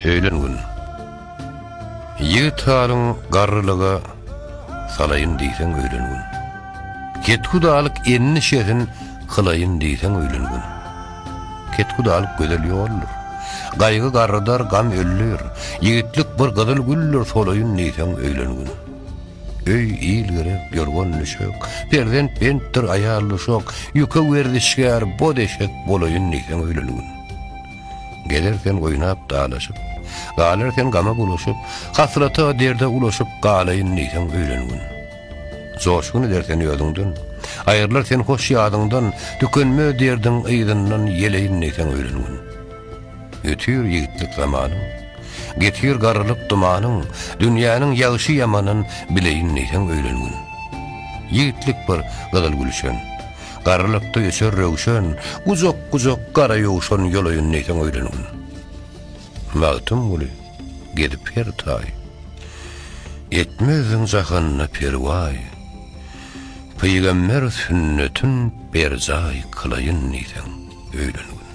Öýlen gün. Ýigit halyň garrylyga salaýyn diýseň öýlen gün. Kethudalyk enni-şesin kylaýyn diýseň öýlen gün. Kethudalyk gözel ýoldur. Gaýgy garrydar, gam öldür. Ýigitlik bir gyzyl güldür solaýyn diýseň öýlen gün. Öý il gerek, ýorgan düşek, perzent bentdir, aýal uşak, ýüke werzişgär, boz eşek bolaýyn diýseň öýlen gün. Gezer sen oýnap dalaşyp, Galar sen gama bulaşyp, Hasrata, derde ulaşyp, Galaýyn diýseň öýlengin. Joşgun eder seni özüňden, Aýrylar sen hoş ýadyňdan, Tükenmez derdiň yzyndan Ýeleýin diýseň öýlengin. Ötür ýigitlik zamanyň, Getir garrylyk dumanyň, Dünýäniň ýagşy-ýamanyn Bileýin diýseň öýlengin. Ýigitlik bir gyzyl gülşen. Garrylykda öçer röwşen, Gujak-gujak gara ýowşan Ýolaýyn diýseň öýlengin. Magtymguly gezip her taý, Etmezdiň jahanda perwaý, Pygamber sünnetin berjaý Kylaýyn diýseň öýlengin.